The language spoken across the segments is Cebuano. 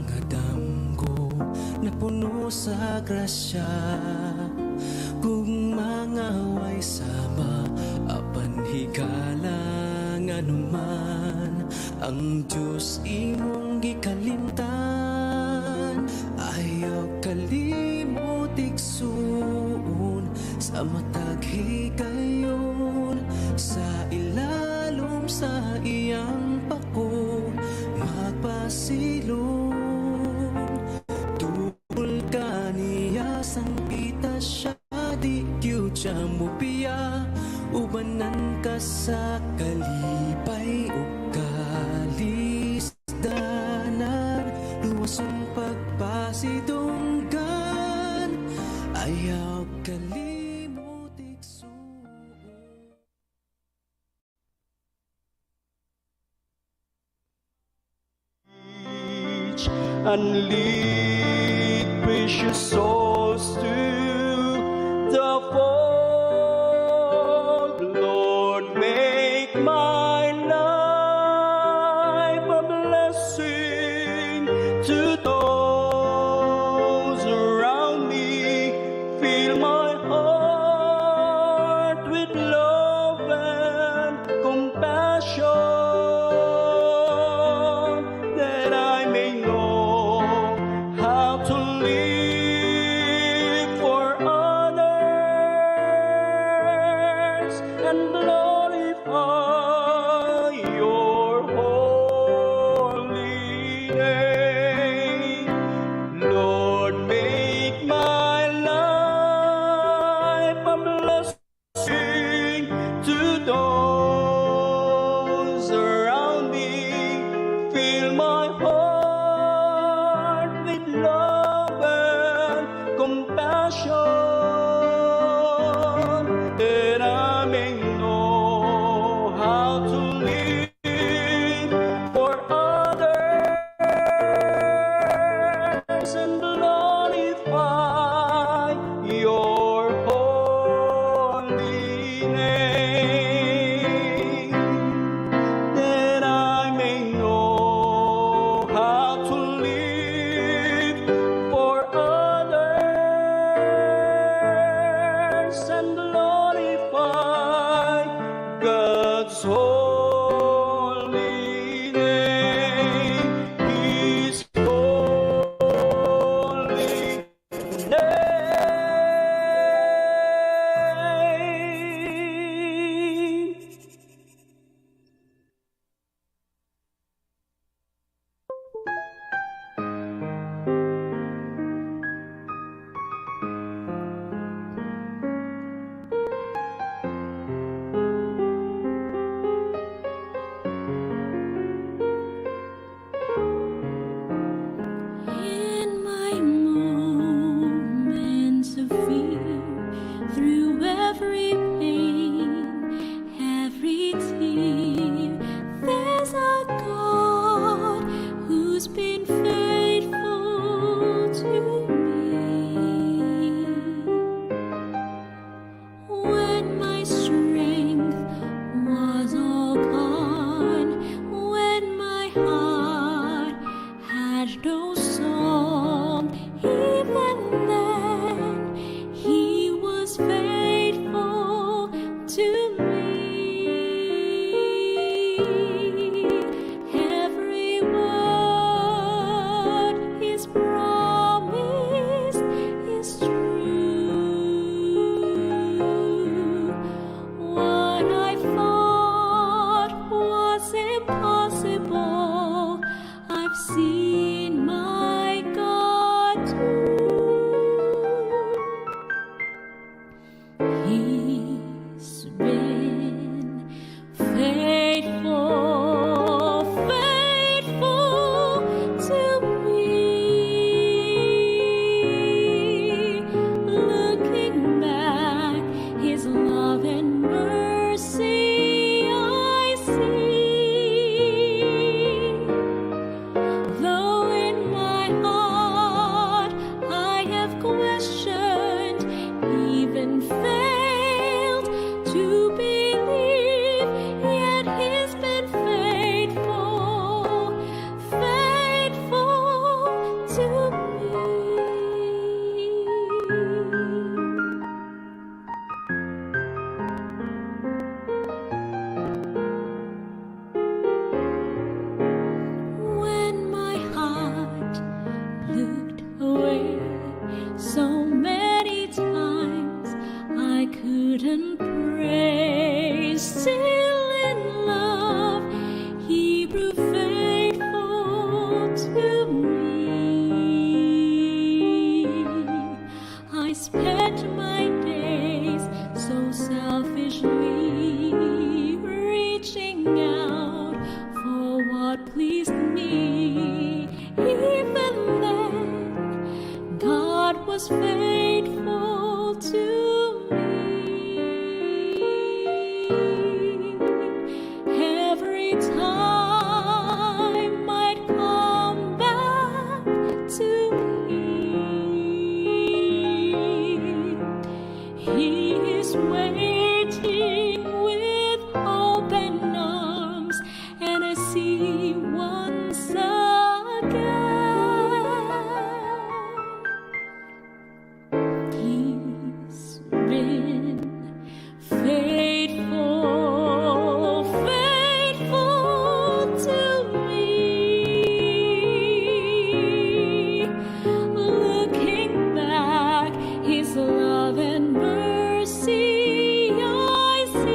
Nga damgo na puno sa grasya. Kung mga way sama, apan higala nganuman ang Diyos imong gikalimtan. Ayaw kalimot, igsuon, sa matag higayon, sa ilalom sa iyang pako magpasilong. Duol kaniya sangpita siya, di gyud siya mubiya. Ubanan ka sa kalipay ug kalisdanan, luwason pagpasidunggan. Ayaw kalimot, igsuon. And lead precious souls to the fold. Lord, make my life a blessing to those around me. Fill my heart with love and compassion, that I may know how to live. to me. When my heart looked away so many times I couldn't pray, still in love He proved faithful to me. I spent my days so selfishly, reaching out for what pleased me. Even then, God was faithful to me. Every time I'd come back to Him, He is waiting with open arms, and I see once again He's been faithful, faithful to me. Looking back, His love and mercy I see.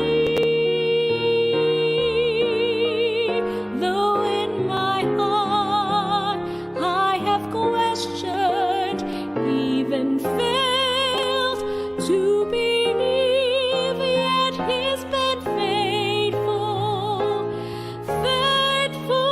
Though in my heart I have questioned, even failed to believe, yet He's been faithful, faithful.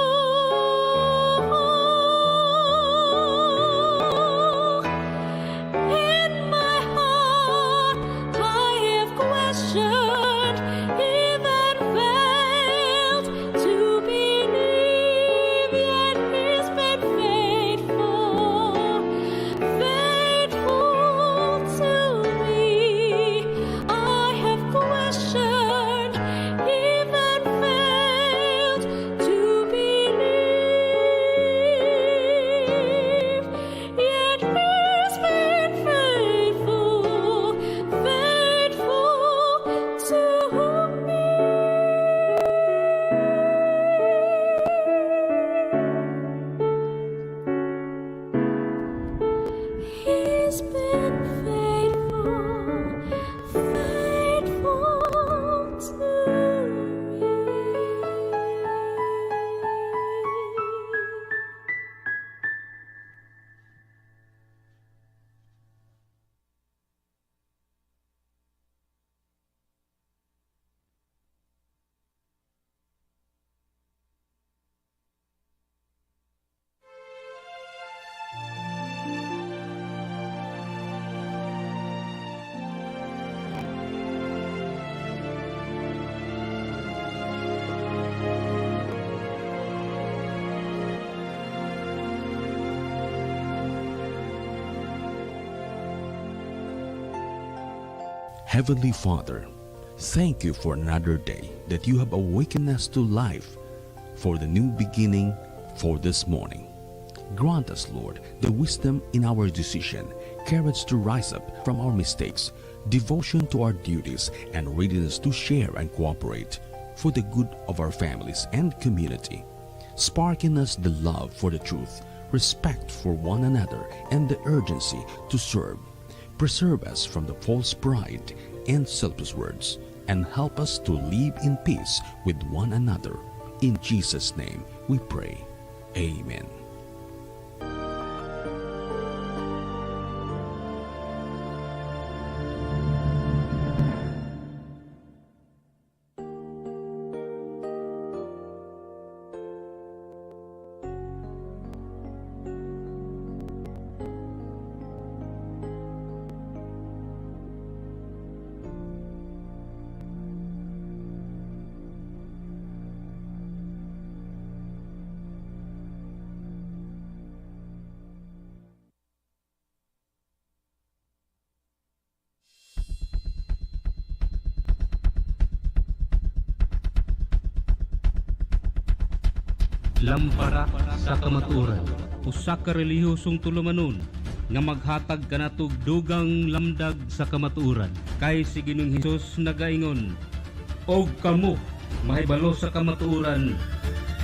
In my heart I have questioned, even failed to believe, yet He's been faithful, faithful to me. I have questioned, even failed to believe, yet He's been faithful, faithful to me. He's been faithful, faithful to me. Heavenly Father, thank you for another day that you have awakened us to life, for the new beginning for this morning. Grant us, Lord, the wisdom in our decision, courage to rise up from our mistakes, devotion to our duties, and readiness to share and cooperate for the good of our families and community. Spark in us the love for the truth, respect for one another, and the urgency to serve. Preserve us from the false pride and selfish words, and help us to live in peace with one another. In Jesus' name we pray. Amen. Lampara sa kamatuoran. Usa ka relihiyosong tulumanon nga maghatag kanatog dugang lamdag sa kamatuoran. Kay si Ginoong Hesus nagaingon, "Og kamo mahibalo sa kamatuoran,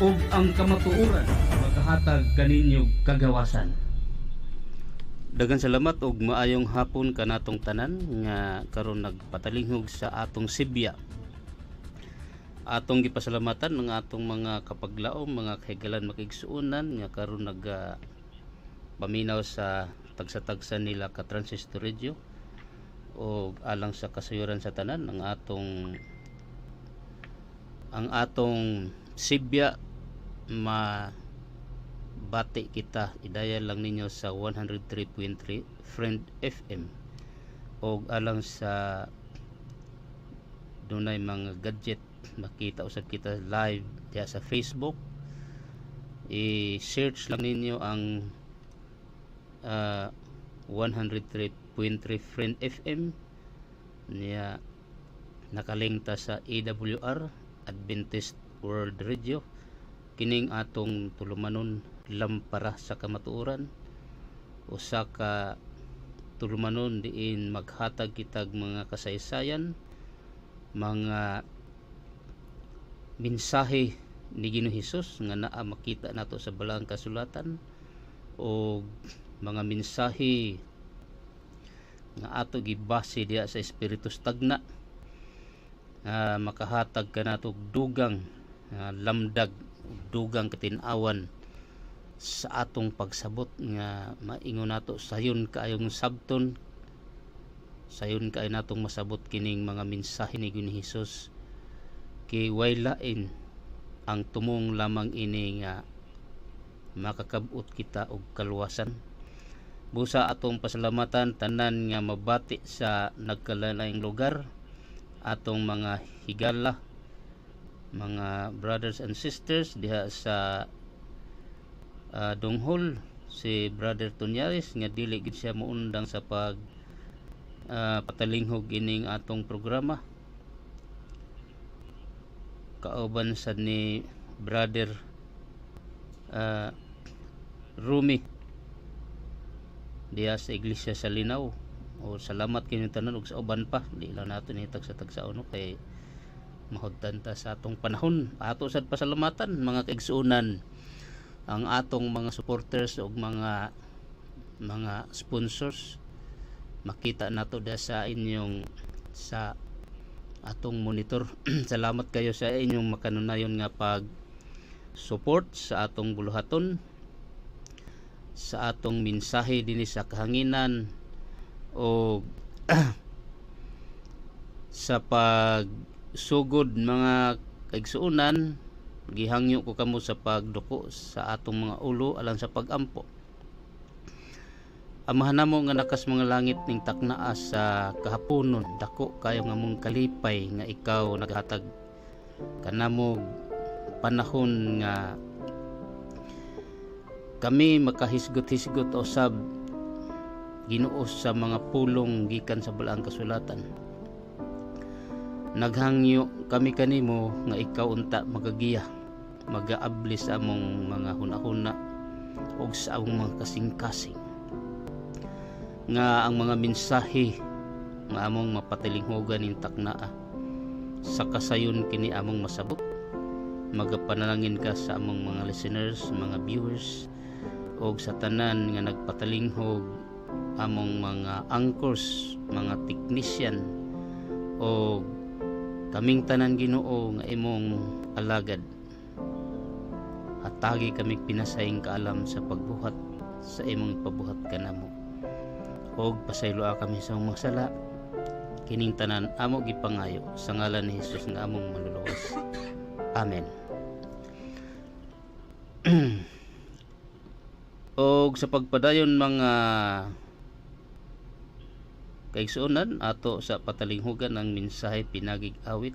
ug ang kamatuoran magahatag kaninyo kagawasan." Daghang salamat og maayong hapon kanatong tanan nga karon nagpatalinghog sa atong sibya. Atong gipasalamatan ang atong mga kapaglaom, mga kahigalan, makigsuonan nga karon naga paminaw sa tagsa-tagsa nila ka transistor radio. O alang sa kasayuran sa tanan, ang atong sibya mabati kita, i-dial lang ninyo sa 103.3 Friend FM. Og alang sa dunay mga gadget, makita usab kita live diha sa Facebook. I-search lang ninyo ang 103.3 Friend FM niya. Nakalink ta sa AWR, Adventist World Radio. Kining atong tulumanon, Lampara sa Kamatuoran, usa ka tulumanon diin maghatag kitag mga kasaysayan, mga mensahe ni Ginoong Hesus nga naa makita nato sa Balaang Kasulatan o mga mensahe nga ato gibase diha sa Espiritu Stagna nga makahatag kanato og dugang lamdag ug dugang katin-awan sa atong pagsabot nga maingon nato sayon kaayong sabton, sayon kaayo natong masabot kining mga mensahe ni Ginoong Hesus, kay way lain ang tumong lamang ini nga makakab-ot kita og kaluwasan. Busa atong pasalamatan tanan nga mabati sa nagkalain lugar, atong mga higala, mga brothers and sisters diha sa Donghol, si Brother Tunyares nga dili gid siya moundang sa pag patalinghog ining atong programa, kauban sa ni Brother Rumi diha sa Iglesia sa Linaw. O salamat kini tanan ug sa uban pa. Di lang nato ni tagsa-tagsa no, kay mahudtan ta sa atong panahon. Ato sad pasalamatan, mga kaigsuonan, ang atong mga supporters ug mga sponsors. Makita nato diha sa inyong sa atong monitor. Salamat kayo sa inyong makanunayon nga pag support sa atong buluhaton, sa atong mensahe dinhi sa kahanginan o sa pagsugod. Mga kaigsuonan, gihangyo ko kamo sa pagduko sa atong mga ulo alang sa pagampo. Amahan namo nga nakas mga langit, ning taknaa sa kahaponon, dako kayo nga among kalipay nga ikaw naghatag kanamo panahon nga kami makahisgot-hisgot usab, Ginoo, sa mga pulong gikan sa Balaang Kasulatan. Naghangyo kami kanimo nga ikaw unta magagiya, magaabli sa among mga hunahuna ug sa among mga kasing-kasing nga ang mga mensahe nga among mapatilinghogan ning taknaa, sa kasayon kini among masabot. Magapanalangin ka sa among mga listeners, mga viewers og sa tanan nga nagpatalinghog, among mga anchors, mga technician o kaming tanan, Ginoo, nga imong alagad. Hatagi kami pinasayng kaalam sa pagbuhat sa imong pabuhat kanamo og pasayloa kami sa among mga sala. Kining tanan amo gipangayo sa ngalan ni Hesus nga among Manluluwas. Amen. Og sa pagpadayon, mga kaigsuonan, ato sa patalinghugan ang mensahe pinagig awit.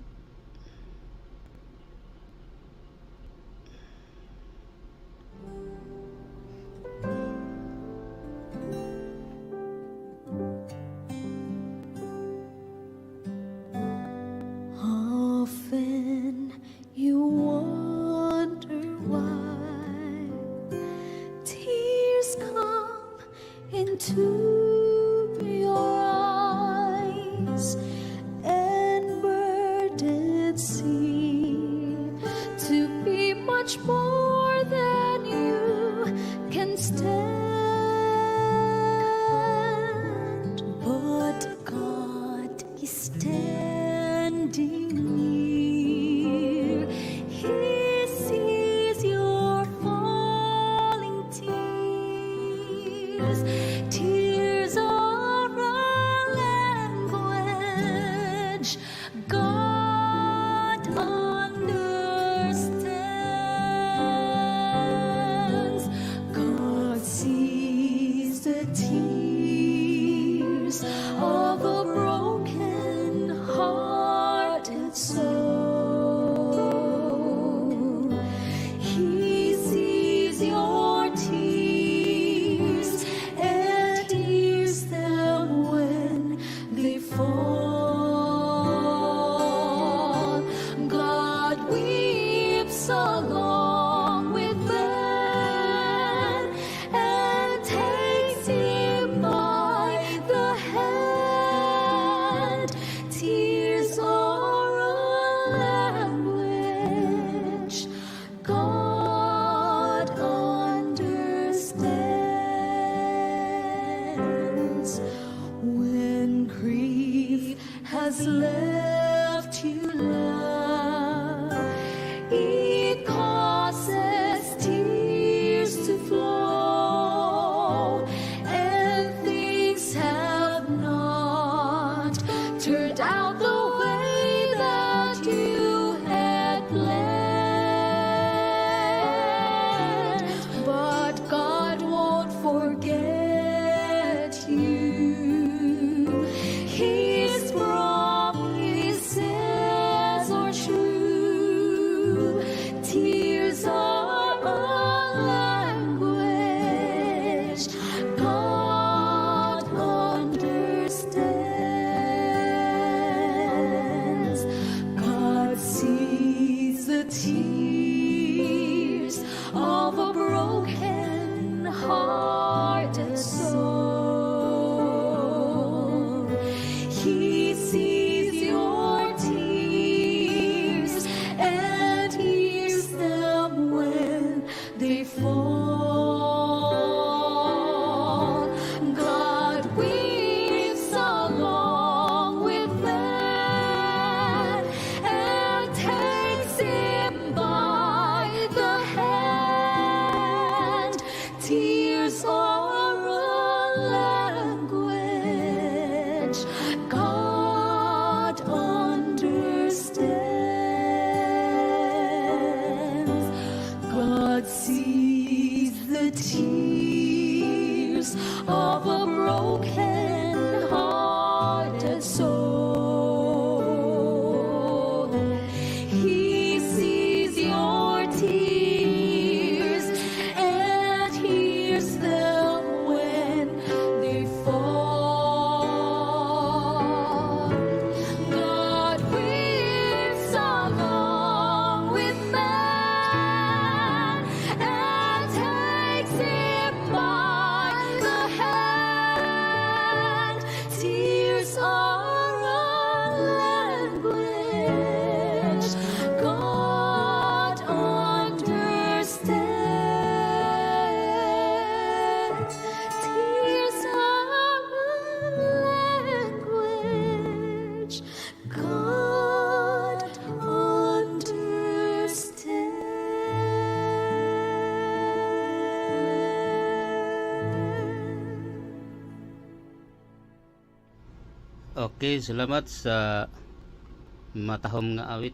Often you wonder why tears Into your eyes and burdens seem to be much more than you can stand. But God is standing near. He sees your falling tears. Tears are a language God understands. God sees the tears of a broken hearted soul. He sees your tears and hears them when they fall. God weeps along with man and takes him by the hand. Tears are a language God understands. When grief has left you, love, it causes tears to flow, and things have not turned out the way that you had planned. But God won't forget you. His promises are true. Tears are a language God understands. God sees the tears of a broken hearted soul. He sees your tears and hears them when they fall. God weeps along with man and takes him by the hand. Tears are a language God understands. God sees the tears of a broken hearted soul. He sees your tears and hears them when they fall. God weeps along with man and takes him by the hand. Tears are a language God understands. Tears are a language God understands. Okay, salamat sa matahom nga awit,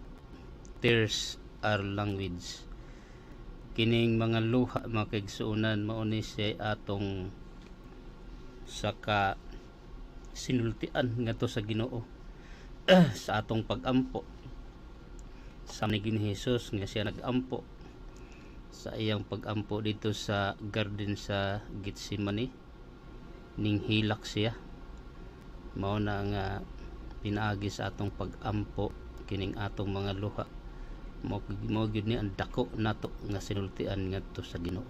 "Tears Are Language." Kining mga luha, mga kaigsuonan, mao ni siya atong saka sinultian ngadto sa Ginoo sa atong pagampo sa ni Ginoong Hesus nga siya nagampo sa iyang pagampo dito sa garden sa Gethsemane. Ning hilak siya. Mao na nga pinaagi sa atong pagampo kining atong mga luha, mao gyud ni ang dako nato nga sinultian ngadto sa Ginoo.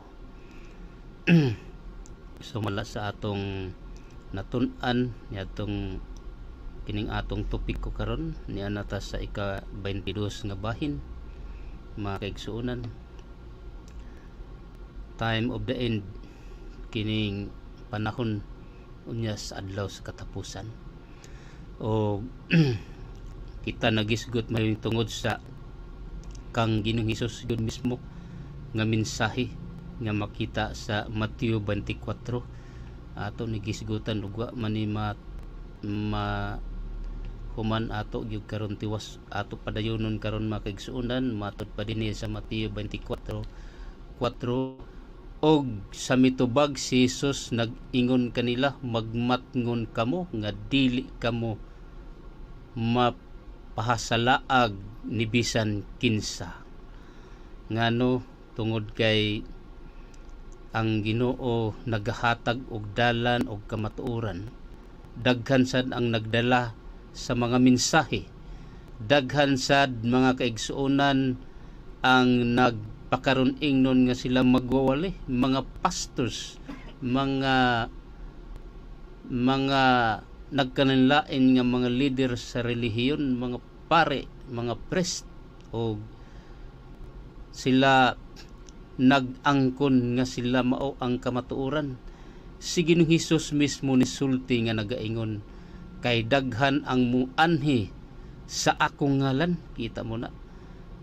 Sumala sa atong natun-an niadtong kining atong topiko karon, niya ta sa ika-22 nga bahin, mga kaigsuonan. Time of the end, kining panahon unya sa adlaw sa katapusan. O kita nagisgot may tungod sa kang Ginoong Hesus gyud mismo nga mensahe nga makita sa Mateo 24. Ato ni gisgutan ug wa man ni ma, ma human ato gyud karon, tiwas ato padayonon karon, mga kaigsuonan. Matud pa dinhi sa Mateo 24:4, "Og sa mitubag si Jesus nag-ingon kanila, 'Magmatngon kamo nga dili kamo mapahasalaag ni bisan kinsa.'" Ngano? Tungod kay ang Ginoo nagahatag og dalan og kamatuoran. Daghan sad ang nagdala sa mga mensahe. Daghan sad, mga kaigsuonan, ang nagpakaron ingnon nga sila magwawali, mga pastors, mga nagkananlain nga mga leader sa relihiyon, mga pare, mga priest, o sila nag-angkon nga sila mao ang kamatuoran. Si Ginoong Hesus mismo nisulti nga nagaingon, "Kay daghan ang muanhi sa akong ngalan." Kita mo na,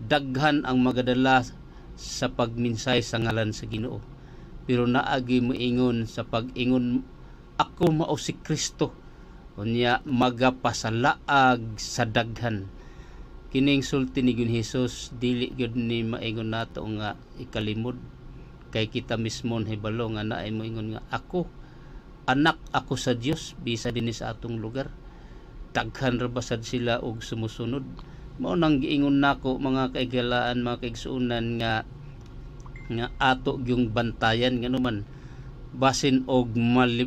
daghan ang magadala sa pagminsay sa ngalan sa Ginoo, pero naagi moingon sa pag-ingon, "Ako mao si Kristo." Unya magapasalaag sa daghan. Kining sulti ni Ginoong Hesus, dili gyud ni maingon nato nga ikalimod, kay kita mismo hibalo nga naay moingon nga ako anak ako sa Dios. Bisa dinhi sa atong lugar, daghan ra basad sila og sumusunod. Mao nang giingon nako, mga kaigalaan, mga kaigsuonan, nga nga ato gyung bantayan, nganuman basin og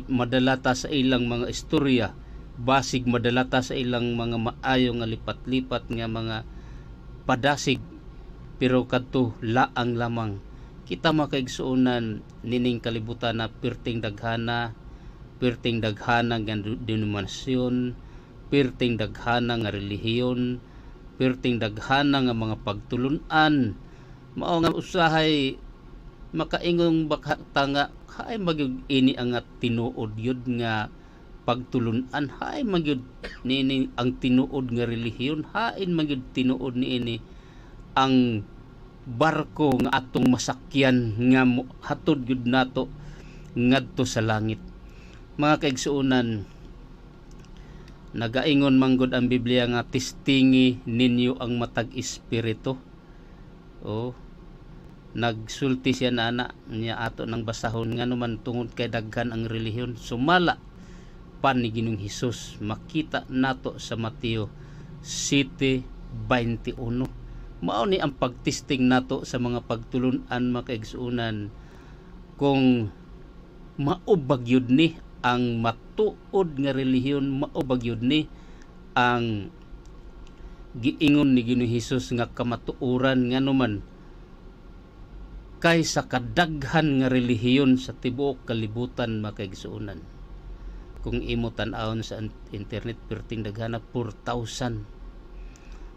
madalata sa ilang mga istorya, basig madalata sa ilang mga maayo nga lipat-lipat nga mga padasig, pero kadto laang lamang. Kita, mga kaigsuonan, nining kalibutan na perting daghana, perting daghana nga denominasyon, perting daghana nga relihiyon, perting daghana nga mga pagtulunan. Mao nga usahay makaingong baka nga haay magyud ini ang tinuod yun nga pagtulunan, hain magyud niini ang tinuod nga relihiyon, hain magyud tinuod niini ang barko nga atong masakyan nga hatod gyud nato ngadto sa langit. Mga kaigsuonan, nagaingon manggod ang Biblia nga testingi ninyo ang matag espiritu. Oh, nagsulti siya na ana niya, ato nang basahon, nga naman tungod kay daghan ang relihiyon. Sumala pa ni Ginoong Hesus, makita nato sa Mateo 7:21. Mao ni ang pagtesting nato sa mga pagtulunan, mga kaigsuonan, kung mao ba gyud ni ang matuod nga relihiyon, mao ba gyud ni ang giingon ni Ginoong Hesus nga kamatuoran. Nganuman kay sa kadaghan nga relihiyon sa tibuok kalibutan, mga kaigsuonan, kung imo tan-awon sa internet, perting daghana, 4,000.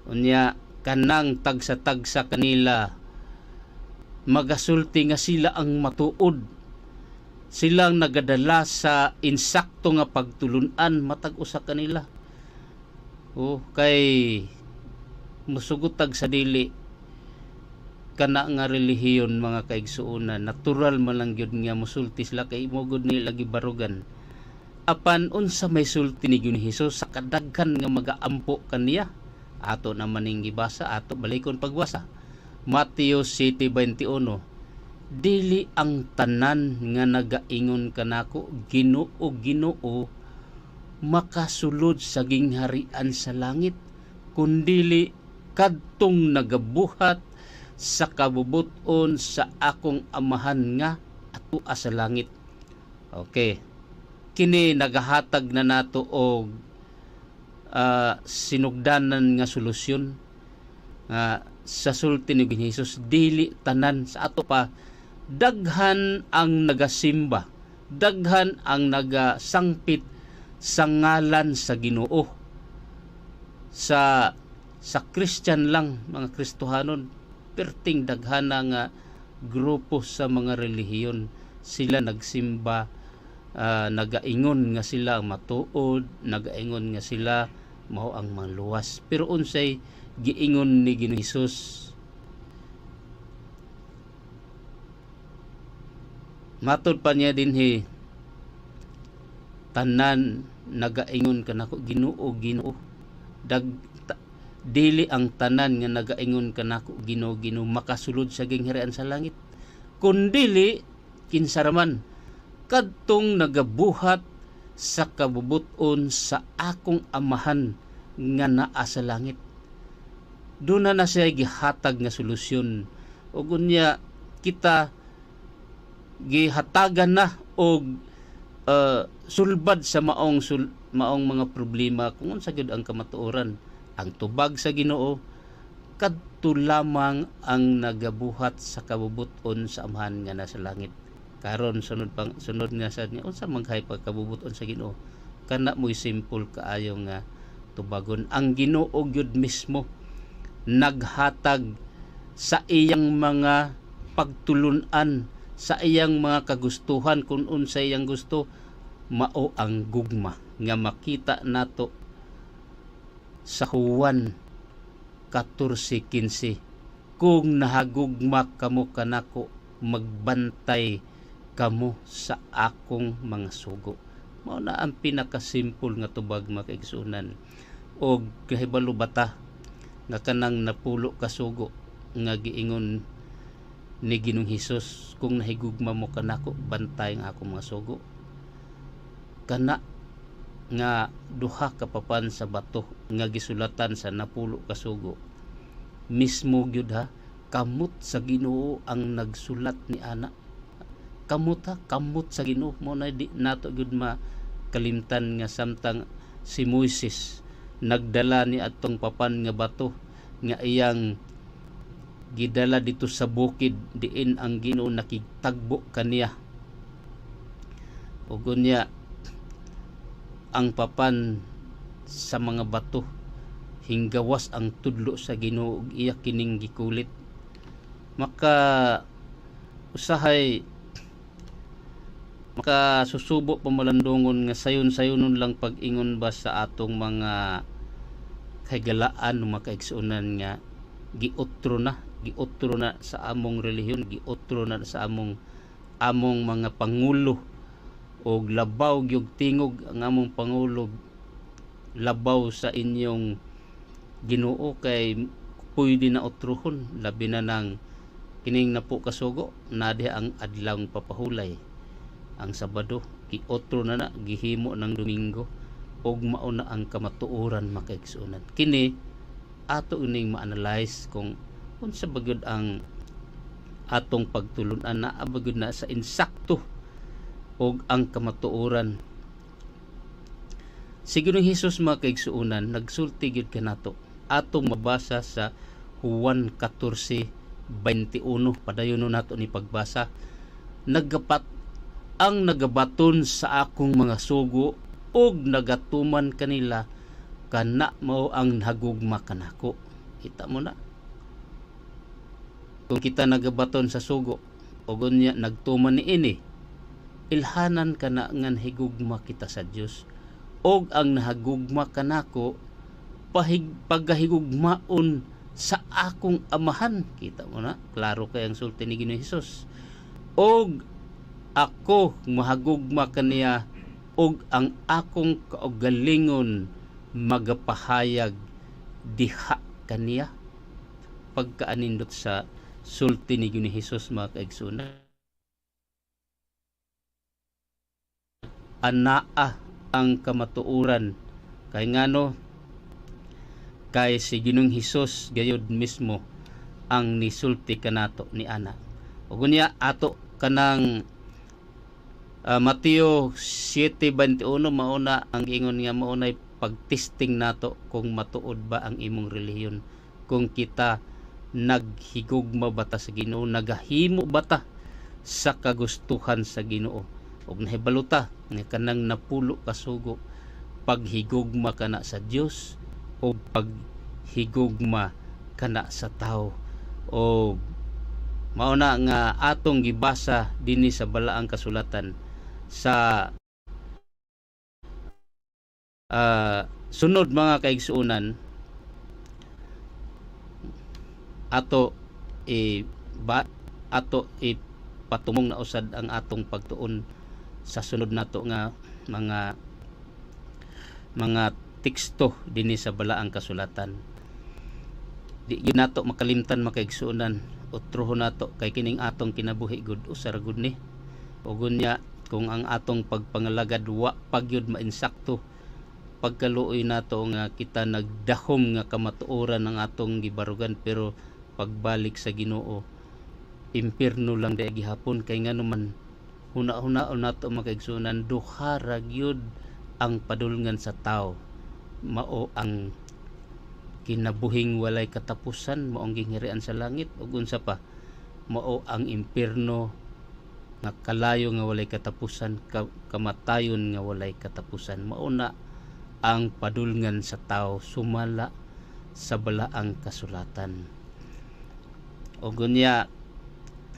Unya kanang tagsa-tagsa kanila magasulti nga sila ang matuod, silang nagadala sa insakto nga pagtulunan, matag usa kanila. Oh, kay musugotag sa dili kana nga relihiyon, mga kaigsuonan, natural man lang gyud nga musulti sila kay mo gud nila gibarugan. Apan unsa may sulti ni Ginoong Hesus sa kadaghan nga magaampo kaniya? Ato naman ning gibasa, ato balikon pagbasa. Mateo 7:21, "Dili ang tanan nga nagaingon kanako, 'Ginoo, Ginoo,' makasulod sa gingharian sa langit, kundili kadtong nagabuhat sa kabubuton sa akong Amahan nga atua sa langit." Okay, kini nagahatag na nato og sinugdanan nga solusyon nga sa sulti ni Jesus, dili tanan. Sa ato pa, daghan ang nagasimba, Daghan ang nagasangpit sa ngalan sa Ginoo. Sa Christian lang, mga Kristohanon, perting daghana nga grupo sa mga relihiyon sila nagsimba, nagaingon nga sila ang matuod, nagaingon nga sila mao ang maluwas. Pero unsay giingon ni Ginoong Hesus? Matod pa niya dinhi, tanan nagaingon kanako Ginoo, Ginoo. Dili ang tanan nga nagaingon kanako Ginoo, Ginoo makasulod sa gingharian sa langit, kundili kinsa raman kadtong nagabuhat sa kabubuton sa akong Amahan nga naa sa langit. Doon na siya gihatag nga solusyon. Ug unya kita gihatagan na og sulbad sa maong mga problema kung unsa gyud ang kamatuoran. Ang tubag sa Ginoo kadto lamang ang nagabuhat sa kabubuton sa Amahan nga nasa langit. Karon sunod nga sad niya, unsa man kay pagkabubuton sa Ginoo? Kana mo'y simple kaayo nga tubagon. Ang Ginoo gyud mismo naghatag sa iyang mga pagtulun-an, sa iyang mga kagustuhan, kung unsa iyang gusto, mao ang gugma nga makita nato sa Juan 14:15. Kung nahagugma kamo kanako, magbantay kamo sa akong mga sugo. Mao na ang pinakasimple nga tubag, mga kaigsuonan. Og kahibalo bata nga kanang napulo ka sugo nga giingon ni Ginoong Hesus, kung nahigugma mo kanako, bantay ang akong mga sugo. Kana nga duha ka papan sa bato nga gisulatan sa napulo ka sugo, mismo gyud ha, kamot sa Ginoo ang nagsulat ni ana. Kamot ha, kamot sa Ginoo. Mo na di nato gyud makalimtan nga samtang si Moises nagdala ni atong papan nga bato nga iyang gidala dito sa bukid diin ang Ginoo nakigtagbo kaniya. Ug unya ang papan sa mga bato hinggawas ang tudlo sa Ginoo ug iya kining gikulit. Maka usahay makasusubo pamalandungon nga sayon-sayonon lang pag-ingon ba sa atong mga kahigalaan o mga kaigsuonan nga giotro na sa among relihiyon, giotro na sa among mga pangulo, og labaw gyud tingog ang among pangulo labaw sa inyong Ginoo kay pwede na otruhon, labi na nang kining napo kasugo na diha ang adlawng papahulay ang Sabado, giotro na na, gihimo ng Domingo, og mao na ang kamatuoran, mga kaigsuonan. Kini ato ining ma-analyze kung unsa ba gyud ang atong pagtulun-an, naa ba gyud na sa insakto og ang kamatuoran. Si Ginoong Hesus, mga kaigsuonan, nagsulti gyud kanato. Atong mabasa sa Juan 14:21, padayon nato ni pagbasa. Nagapat ang nagabaton sa akong mga sugo og nagatuman kanila, kana mao ang nagugma kanako. Kita mo na. Kung kita nagabaton sa sugo og unya nagtuman niini, ilhanan kana nga higugma kita sa Dios. Og ang nahagugma kanako pagahigugmaon sa akong Amahan. Kita mo na, klaro kay ang sulti ni Ginoong Hesus. Og ako mahagugma kaniya og ang akong kaugalingon magapahayag diha kaniya. Pagkaanindot sa sulti ni Ginoong Hesus, mga kaigsuonan. Anaa ang kamatuoran. Kay ngano, kay si Ginoong Hesus gayud mismo ang nisulti kanato ni ana. Ug unya ato kanang Mateo 7:21, mauna ang ingon nga maunay pagtesting nato kung matuod ba ang imong relihiyon, kung kita naghigugma ba ta sa Ginoo, nagahimo ba ta sa kagustuhan sa Ginoo. Ug nahibalo ta nga kanang 10 ka sugo, paghigugma kana sa Dios o paghigugma kana sa tawo. O mao na nga atong gibasa dinhi sa Balaang Kasulatan sa sunod, mga kaigsuonan, ato i ba ato ipatumong na usad ang atong pagtuon sa sunod nato nga mga teksto dinhi sa Balaang Kasulatan. Di gyud nato makalimtan, mga kaigsuonan, utrohon nato kay kining atong kinabuhi gud usa ra gud ni. Ug unya kung ang atong pagpangalagad wa pagyud mainsakto, pagkaluoy nato nga kita nagdahom nga kamatuoran ang atong gibarugan, pero pagbalik sa Ginoo impierno lang di gihapon. Kay ngano man, huna-hunaon nato, mga kaigsuonan, duha ra gyud ang padulngan sa tao, mao ang kinabuhing walay katapusan, mao ang gingharian sa langit, ug unsa pa, mao ang impierno nga kalayo nga walay katapusan, kamatayon nga walay katapusan. Mao na ang padulngan sa tao sumala sa Balaang Kasulatan. Ug unya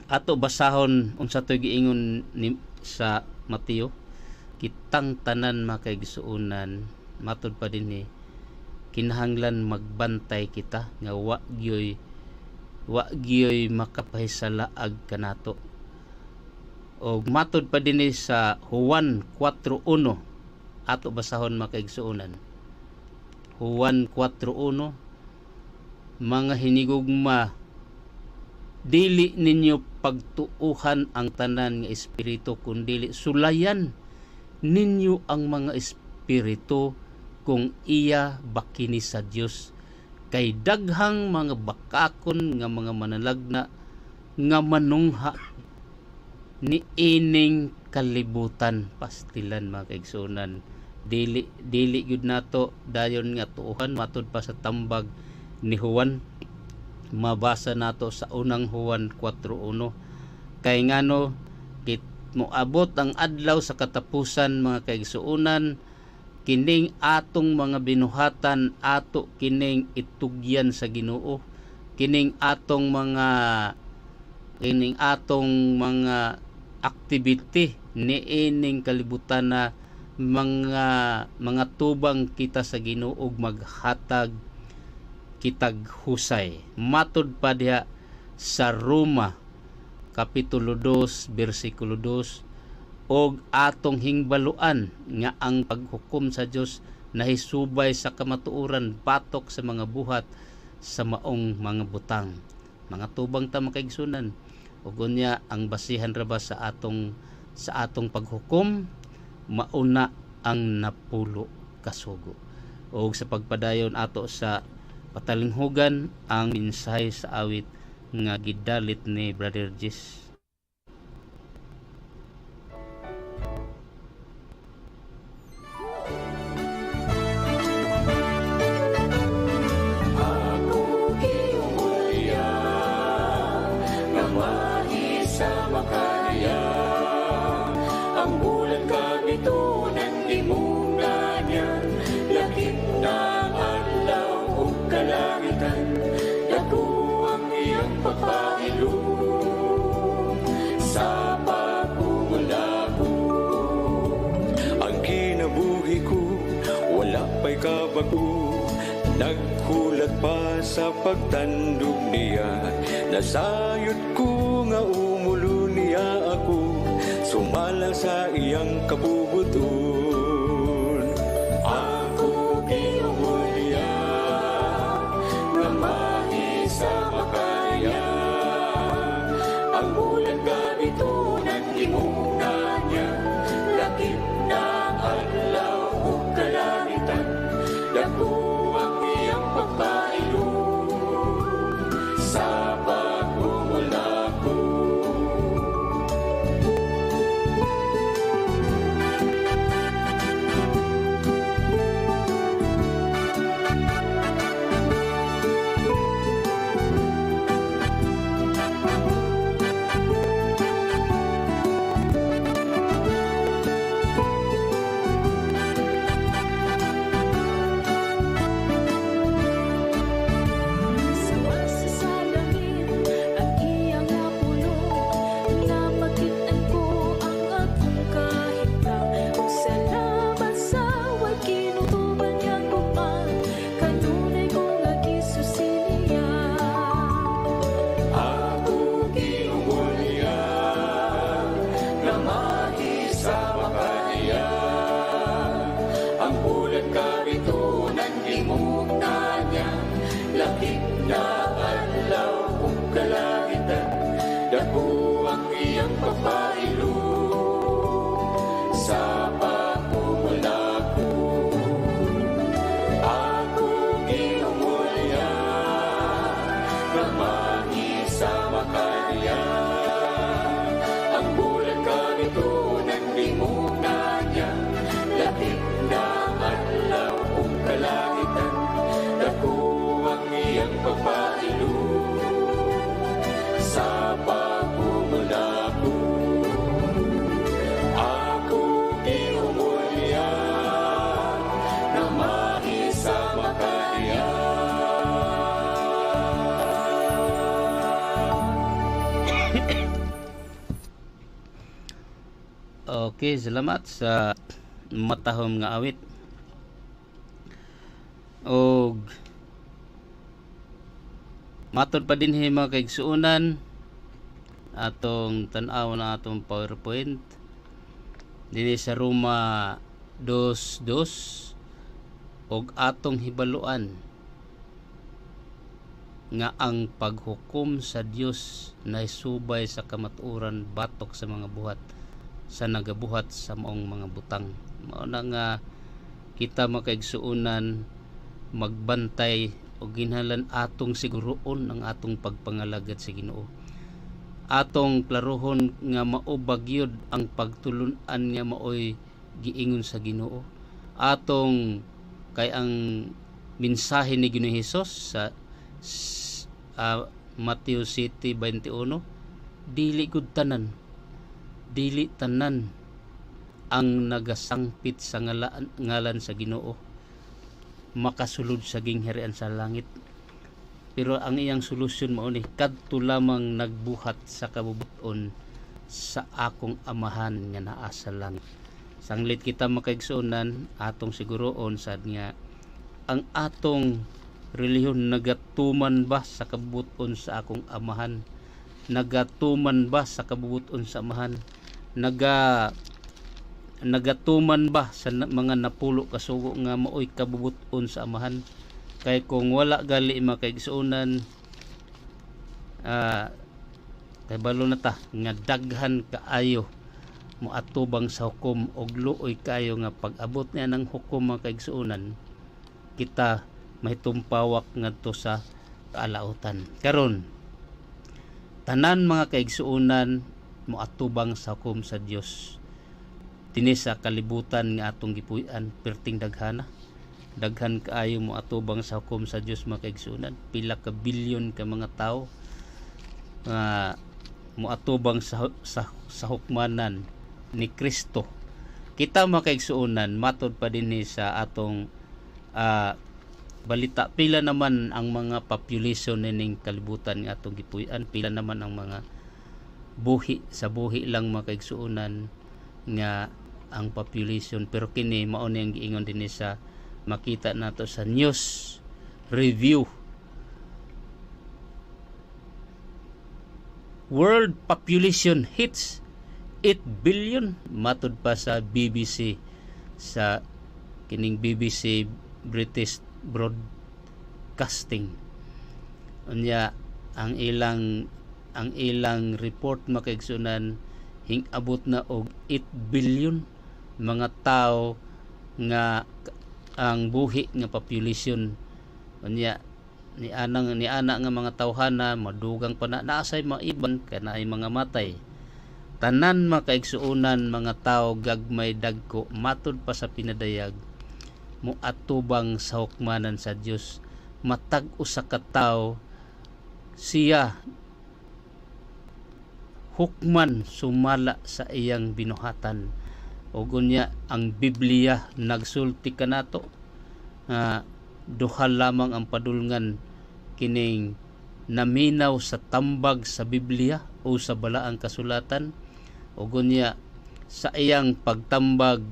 ato basahon unsa toy giingon ni sa Mateo. Kitang tanan, mga kaigsuonan, matud pa dinhi, kinahanglan magbantay kita nga wa gyoy makapahisalaag kanato. Og matud pa dinhi sa Juan 4:1, ato basahon, mga kaigsuonan. Juan 4:1: "Mga hinigugma, dili ninyo pagtuuhan ang tanan nga espiritu, kundili sulayan ninyo ang mga espiritu kung iya ba kini sa Dios, kay daghang mga bakakon nga mga manalagna nga manungha ni ining kalibutan." Pastilan, mga kaigsuonan, dili dili gyud nato dayon nga tuohan. Matud pa sa tambag ni Juan, mabasa nato sa Unang Juan 4:1. Kay ngano, kit moabot ang adlaw sa katapusan, mga kaigsuonan, kining atong mga binuhatan ato kining itugyan sa Ginoo, kining atong mga activity niining kalibutan na mga tubang kita sa Ginoo ug maghatag kitag husay. Matud pa diha sa Roma kapitulo 2 bersikulo 2: "Og atong hingbaluan nga ang paghukom sa Dios nahisubay sa kamatuoran batok sa mga buhat sa maong mga butang." Mga tubang ta, mga kaigsuonan. Ug unya ang basihan ra ba sa atong paghukom mauna ang 10 ka sugo. Og sa pagpadayon ato sa patalinghugan ang mensahe sa awit nga gidalit ni Brother Jis. Ako giumulya nga mahisama kaniya. Ang bulan kag bituonan gimunga niya. Lakip na ang adlaw ug kalangitan. Dako ang iyang pagpailong sa pag-umulako. Ang kinabuhi ko, wala pa'y kabago. Naghulat pa sa pagtandog niya. Nasayod ko nga umulo niya ako sumala sa iyang kabubut-on. Ako giumulya nga mahisama kaniya. Ang bulan kag bituonan gimunga niya. Lakip na ang adlaw ug kalangitan. Dako ang iyang pagpailong sa pag-umulako. Okay, salamat sa matahom nga awit. Og matod pa dinhi, mga kaigsuonan, atong tan-aw na atong PowerPoint dinhi sa Roma 2:2, og atong hibaluan nga ang paghukom sa Dios nahisubay sa kamatuoran batok sa mga buhat sa nagabuhat sa maong mga butang. Mao na nga kita, mga kaigsuonan, magbantay og ginhalan atong siguroon ang atong pagpangalagad sa Ginoo. Atong klarohon nga mao ba gyud ang pagtulun-an nga maoy giingon sa Ginoo. Atong kay ang mensahe ni Ginoong Hesus sa Mateo 7:21, dili gud tanan, dili tanan ang nagasangpit sa ngalan sa Ginoo makasulod sa gingharian sa langit. Pero ang iyang solusyon mao ni kadto lamang nagbuhat sa kabubuton sa akong Amahan nga naa sa langit. Sanglit kita, makaigsuonan, atong siguroon sad nga ang atong relihiyon nagatuman ba sa kabubuton sa akong Amahan, nagatuman ba sa kabubuton sa Amahan, nagatuman ba sa mga 10 ka sugo nga maoy kabubuton sa Amahan. Kay kung wala gali, mga kaigsuonan, kay balo na ta nga daghan kaayo moatubang sa hukom, og luoy kaayo nga pag-abot niya ng hukom, mga kaigsuonan, kita mahitumpawak ngadto sa kaalautan. Karon, tanan, mga kaigsuonan, moatubang sa hukom sa Dios dinhi sa kalibutan nga atong gipuy-an. Perting daghana, daghan kaayo moatubang sa hukom sa Dios, mga kaigsuonan. Pila ka bilyon ka mga tawo nga moatubang sa hukmanan ni Kristo. Kita, mga kaigsuonan, matod pa dinhi sa atong balita, pila naman ang mga population nining kalibutan nga atong gipuy-an? Pila naman ang mga buhi, sa buhi lang, mga kaigsuonan, nga ang population? Pero kini mao ni ang giingon dinhi sa makita nato sa news review: World population hits 8 billion, matod pa sa BBC, sa kining BBC, British Broadcasting. Unya ang ilang report, mga kaigsuonan, hing-abot na og 8 billion mga tao nga ang buhi nga population. Unya ni ana nga mga tawhana madugang pa na, naasay maiban kay naay mga matay. Tanan, mga kaigsuonan, mga tao gagmay dagko, matud pa sa pinadayag, moatubang sa hukmanan sa Dios. Matag usa ka tawo, siya hukman sumala sa iyang binuhatan. Ug unya ang Biblia nagsulti kanato nga duha lamang ang padulngan kining naminaw sa tambag sa Biblia o sa Balaang Kasulatan, ug unya sa iyang pagtambag,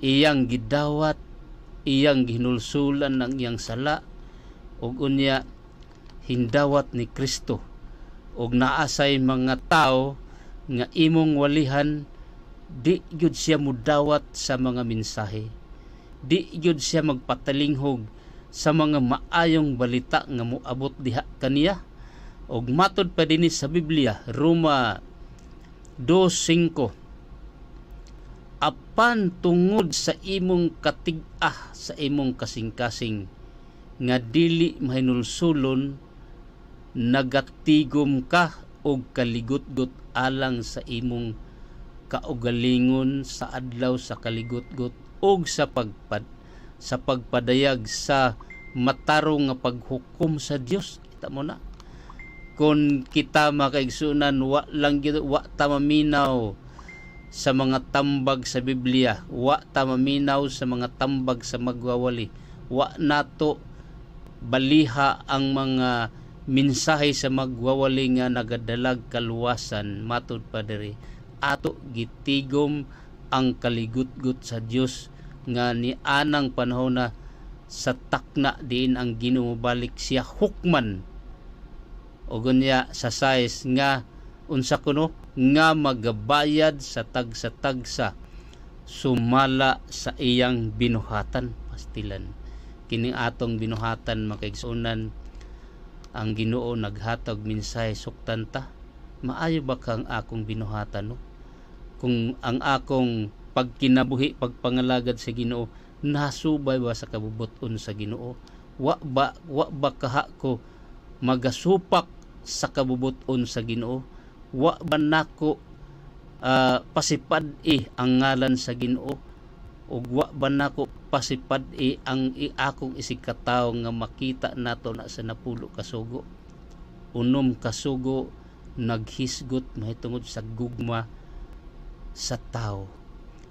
iyang gidawat, iyang gihinulsulan ng iyang sala, ug unya hindawat ni Kristo. Ug naasay mga tao nga imong walihan, di gyud siya mudawat sa mga mensahe, di gyud siya magpatalinghog sa mga maayong balita nga moabot diha kaniya. Ug matod pa dinhi sa Biblia, Roma 2:5, apan tungod sa imong katig-ah sa imong kasing-kasing nga dili mahinulsulon, nagatigom ka og kaligutgot alang sa imong kaugalingon sa adlaw sa kaligutgot og sa pagpadayag sa matarong nga paghukom sa Dios. Kita mo na kung kita, mga kaigsunan, wa lang gyud, wa ta maminaw sa mga tambag sa Biblia, wa ta maminaw sa mga tambag sa magwawali, wa nato baliha ang mga mensahe sa magwawali nga nagadalag kaluwasan, matud pa diri. ato gitigom ang kaligutgot sa Dios nga nianang panahon na sa takna diin ang Ginoo balik, siya hukman. Og unya sa size nga unsa kuno nga magabayad sa tagsa-tagsa sumala sa iyang binuhatan. Pastilan kini atong binuhatan, makaigsuonan. Ang Ginoo naghatag mensahe, suktan ta, maayo ba kang akong binuhatan, no? Kung ang akong pagkinabuhi, pagpangalagad sa Ginoo, nasubay ba sa kabubut-on sa Ginoo? Wa ba kaha ko magasupak sa kabubut-on sa Ginoo? Wa ba nako pasipad-i ang ngalan sa Ginoo? Ug wa ba nako pasipad-i ang akong isigkatawo nga makita nato na sa 10 ka sugo? 6 ka sugo naghisgot mahitungod sa gugma sa tao.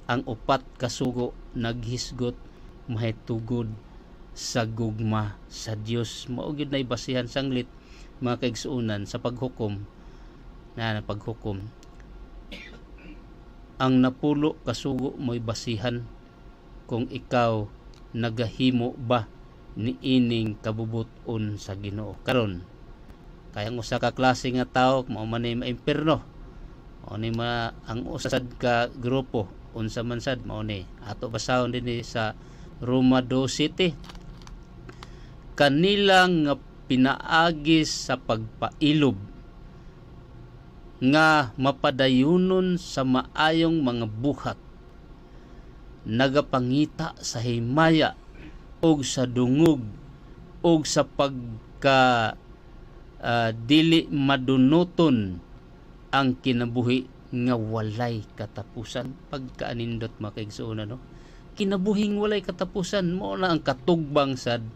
Ang 4 ka sugo naghisgot mahitungod sa gugma sa Dios. Mao gyud nay basihan sanglit, mga kaigsuonan, sa paghukom na paghukom. Ang 10 ka sugo mo'y basihan kung ikaw nagahimo ba niining kabubut-on sa Ginoo. Karon kay ang usa ka klase nga tawo mao man ni maimpirno, mao ni ma ang usad ka grupo. Unsa man sad mao ni ato basahon dinhi sa Roma 2:7, kanila nga pinaagi sa pagpailob nga mapadayunon sa maayong mga buhat, nagapangita sa himaya og sa dungog og sa pagka dili madunuton ang kinabuhi nga walay katapusan. Pagkaanindot, mga kaigsuonan, no? Kinabuhing walay katapusan, mao na ang katugbang sad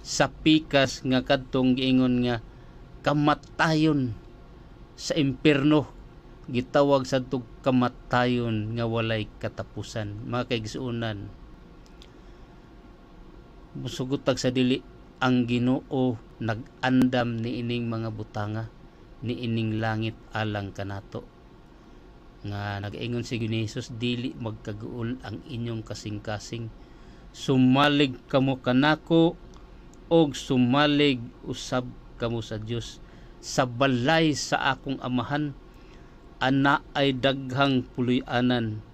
sa pikas nga kadtong giingon nga kamatayon sa impierno. Gitawag sa tug kamatayon nga walay katapusan. Mga kaigsuonan, musugot tag sa dili, ang Ginoo nag-andam niining mga butanga, niining langit alang kanato, nga nagaingon si Ginoo Jesus, "Dili magkaguol ang inyong kasing-kasing, sumalig kamo kanako og sumalig usab kamo sa Dios. Sa balay sa akong Amahan ana ay daghang puloy-anan.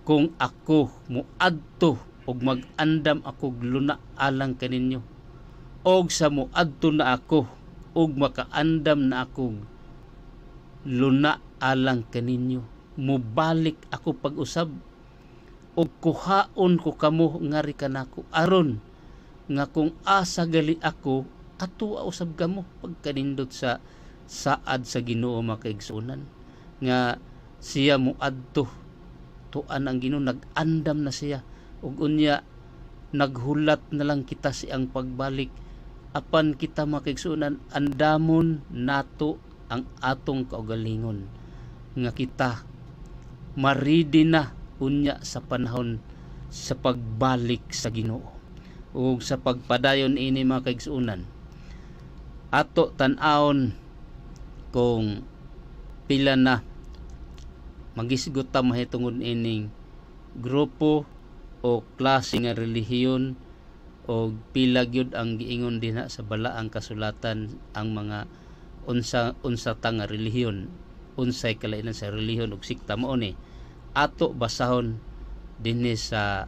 Kung ako moadto og mag-andam ako luna alang kaninyo, og sa moadto na ako og makaandam na ako luna alang kaninyo, mobalik ako pag-usab og kuhaon ko kamo ngari kanako, aron nga kung asa gali ako, ato usab kamo." Pagkanindot sa saad sa Ginoo, mga kaigsuonan, nga siya moadto tuan. Ang Ginoo nag-andam na siya ug unya naghulat na lang kita siyang pagbalik. Apan kita, mga kaigsuonan, andamon nato ang atong kaugalingon nga kita maridi na unya sa panahon sa pagbalik sa Ginoo. Ug sa pagpadayon ini, mga kaigsuonan, ato tan-awon kung pila na magisgot ta mahitungod ining grupo o klase nga relihiyon o pila gyud ang giingon dinha sa Balaang Kasulatan, ang mga unsa unsa ta nga relihiyon, unsay kalainan sa relihiyon ug sikta. Mao ni ato basahon dinhi sa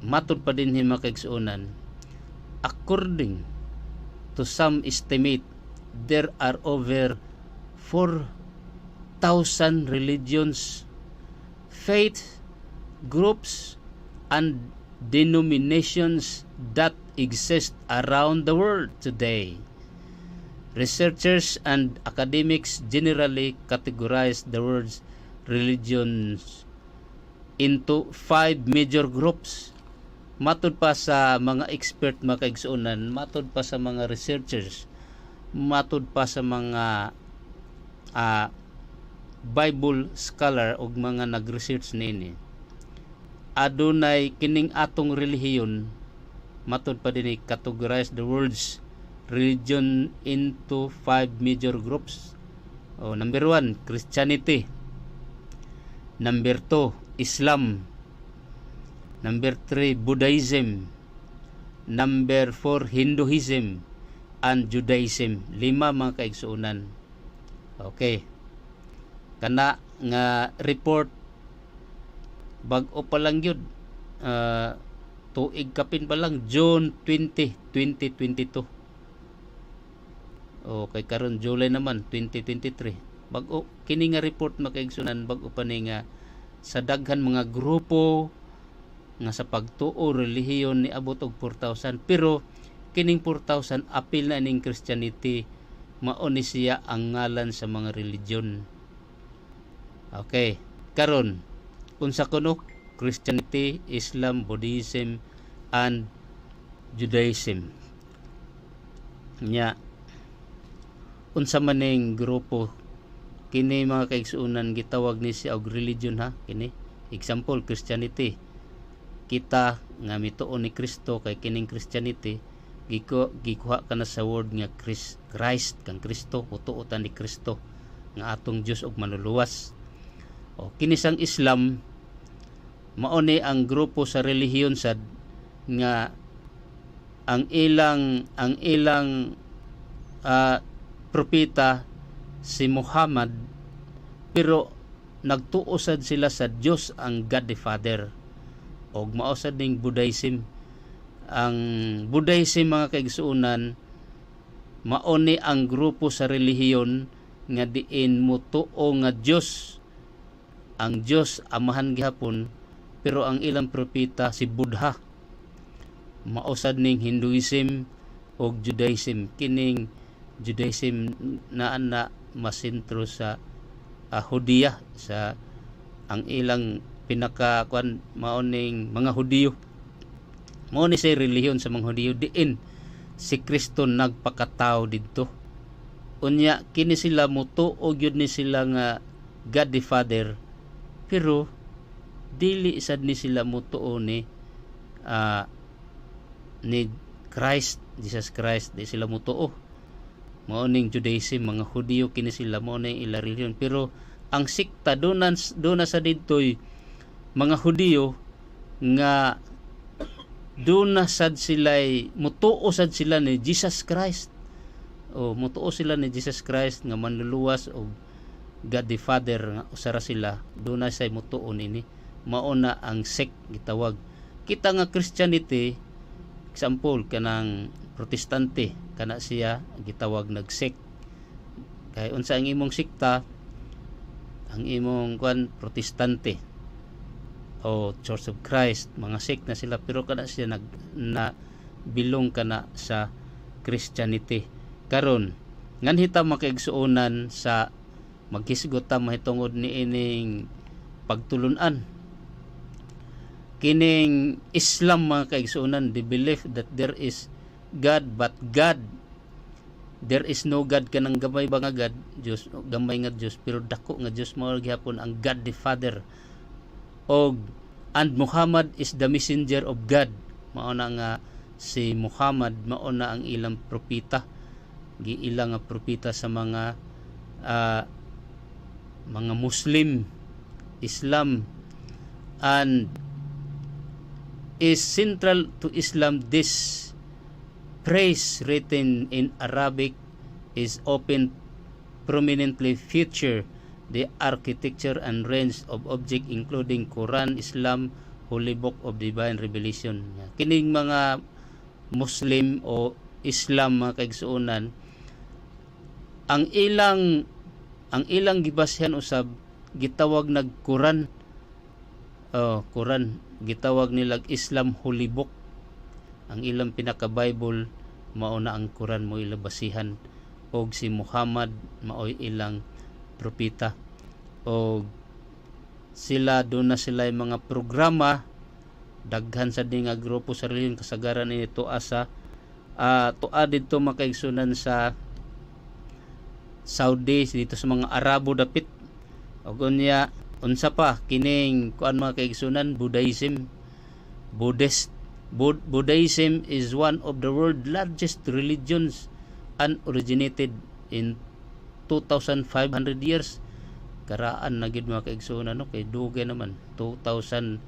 matud pa dinhi, mga kaigsuonan. According to some estimate, there are over 4,000 religions, faith groups and denominations that exist around the world today. Researchers and academics generally categorize the world's religions into five major groups. Matud pa sa mga expert, mga kaigsuonan, matud pa sa mga researchers, matud pa sa mga Bible scholar ug mga nag-research niini, adunay kining atong relihiyon. Matud pa dinhi, categorize the world's religion into five major groups. O, number 1, Christianity. Number 2, Islam. Number 3, Buddhism. Number 4, Hinduism and Judaism. Lima, mga kaigsuonan. Okay. Kana nga report, bag-o pa lang yun. Tuig kapin pa lang, June 20, 2022. O kay karon July naman 2023. Bag-o kini nga report, mga kaigsuonan, bag-o pa ni nga sa daghan mga grupo nga sa pagtuo, relihiyon, niabot og 4,000, pero kining 4,000 apil na ning Christianity. Mao ni siya ang ngalan sa mga religion. Okay, karon unsa kuno Christianity, Islam, Buddhism and Judaism? Nya unsa man ning grupo kini, mga kaigsuonan? Gitawag ni siya og religion ha. Kini, example, Christianity, kita nga mituo ni Kristo, kay kining Christianity gikuha ka na sa word nga Chris, Christ, kang Kristo. Mutuo ta ni Kristo nga atong Dios ug Manluluwas. O kini sang Islam, mao ni ang grupo sa relihiyon sad nga ang ilang propeta si Muhammad, pero nagtuo sad sila sa Dios ang God the Father. Og mao sad ning Buddhism. Ang Buddhism, mga kaigsuonan, mao ni ang grupo sa relihiyon nga diin motuo nga Dios, ang Dios Amahan gihapon, pero ang ilang propeta si Buddha. Mao sad ning Hinduism ug Judaism. Kining Judaism naa na masentro sa Judea, sa ang ilang pinaka kuan mao ning mga Hudiyo. Mao ni say relihiyon sa mga Hudiyo diin si Kristo nagpakatao didto. Unya kini sila mutuo gyud ni sila nga God the Father, pero dili sad ni sila mutuo ni Christ, Jesus Christ, di sila mutuo. Mao ning Judaism, mga Hudiyo kini sila, mao ning ila relihiyon. Pero ang sikta doon na sa didtoy mga Hudiyo nga doon na sad sila mutuo sad sila ni Jesus Christ. O mutuo sila ni Jesus Christ nga Manluluwas og God the Father nga usa ra sila. Doon na say mutuo nini. Mao na ang sect gitawag. Kita nga Christianity, example, kanang Protestante, kana siya gitawag nag sect. Kay unsa ang imong sekta? Ang imong kuan, Protestante o Church of Christ, mga sect na sila, pero kana siya nag na belong kana sa Christianity. Karon nganhi ta makaigsuonan sa maghisgot ta mahitungod ni ining pagtulunan? Kining Islam, mga kaigsuonan, the belief that there is God, but God, there is no God, kanang gamay ba nga God, Dios, gamay nga Dios, pero dako nga Dios mao gihapon ang God the Father, og and Muhammad is the messenger of God. Mao na nga si Muhammad mao na ang ilang propeta, giila nga propeta sa mga Muslim, Islam, and is central to Islam. This phrase, written in Arabic, is often prominently feature the architecture and range of object including Quran, Islam Holy Book of Divine Revelation. Kining mga Muslim o Islam, mga kaigsuonan, ang ilang gibasyan usab gitawag nag Quran. Oh, Quran, gitawag nilag Islam Holy Book. Ang ilang pinaka Bible mao na ang Quran, mo ila basihan, og si Muhammad maoy ilang propeta. Og sila doon na sila yung mga programa. Daghan sa nga grupo sa relihiyon, kasagaran ini tuwa sa tuwa didto, makaigsunan, sa Saudi, dito sa mga Arabo dapit. Og unya unsa pa kining kuan, mga kaigsunan? Buddhism, Buddhist. Buddhism is one of the world's largest religions and originated in 2,500 years. Karaan na gid, mga kaigsuonan, no, kay dugay naman 2,500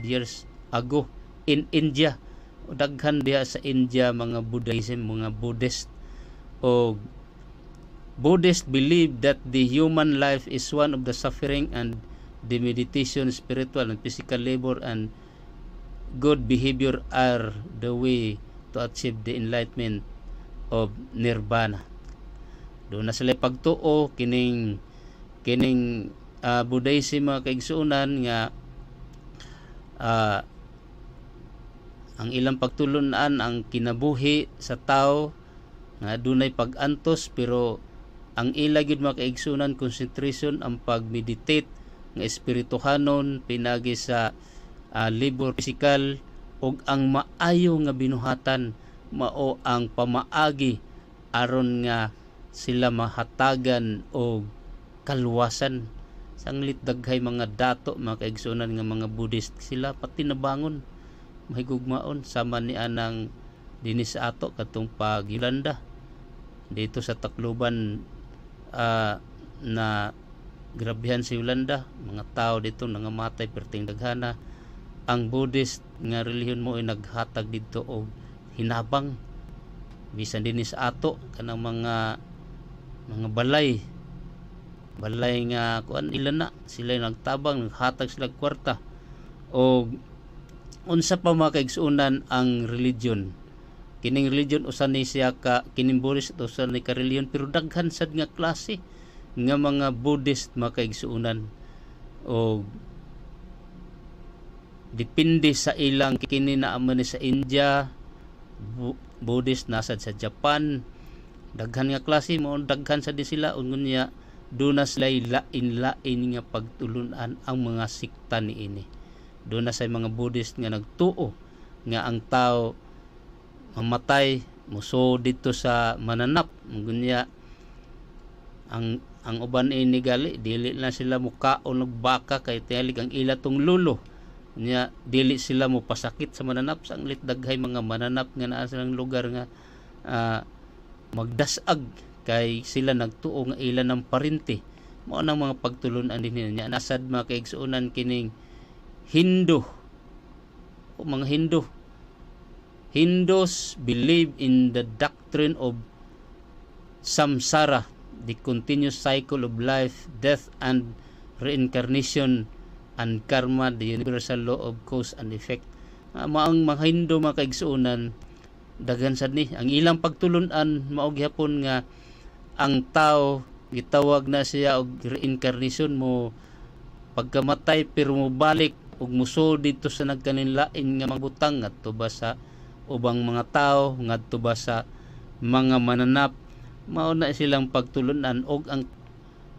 years ago in India. Daghan diha sa India mga Buddhism, mga Buddhist. O Buddhist believe that the human life is one of the suffering and the meditation, spiritual and physical labor and good behavior are the way to achieve the enlightenment of nirvana. Duna sila pagtuo kining kining Buddhism, mga kaigsuonan, nga ang ilang pagtulunan, ang kinabuhi sa tao nga dunay pag-antos, pero ang ila gyud, mga kaigsuonan, concentration ang pag-meditate nga espirituhanon pinagi sa labor physical ug ang maayo nga binuhatan, mao ang pamaagi aron nga sila mahatagan og kaluwasan. Sanglit daghay mga dato, mga kaigsuonan, nga mga Buddhist, sila pati nabangon, mahigugmaon, sama ni anang dinhi sa ato katong pag Yolanda dito sa Tacloban, na grabehan si Yolanda, mga tao dito nangamatay perting daghana. Ang Buddhist nga relihiyon mo ay naghatag dito og hinabang. Bisan dinhi sa ato kanang mga balay balay nga kuan, ila na sila yung nagtabang, naghatag sila og kwarta. Og unsa pa, mga kaigsuonan, ang religion? Kining religion usa ni siya ka, kining Buddhist usa ni ka religion, pero daghan sad nga klase nga mga Buddhist, mga kaigsuonan, og depende sa ilang. Kini naa man ni sa India, Buddhist nasad sa Japan, daghan nga klase mo, daghan sa di sila. Unya duna sila lain-lain nga pagtulunan ang mga sikta niini. Duna sa mga Buddhist nga nagtuo nga ang tao mamatay, muso dito sa mananap. Gunya ang uban ini gali dili na sila mukaon og baka kay tingali ang ila tong lulo. Nya dili sila mo pasakit sa mananap. Sanglit daghay mga mananap nga naa silang lugar nga magdasag kay sila nagtuo nga ila ng parente. Mao nang mga pagtulunan din niya. Nasad, mga kaigsuonan, kining Hindu o mga Hindu. Hindus believe in the doctrine of samsara, the continuous cycle of life, death and reincarnation, and karma, the universal law of cause and effect. Maang mga Hindu, mga kaigsuonan, daghan sad ni ang ilang pagtulunan. Mao gihapon nga ang tao gitawag na siya og reincarnation, mo pagkamatay pero mo balik ug musulod dito sa nagkaninlain nga mga butang, ngadto ba sa ubang mga tao, ngadto ba sa mga mananap. Mao na silang pagtulunan. Og ang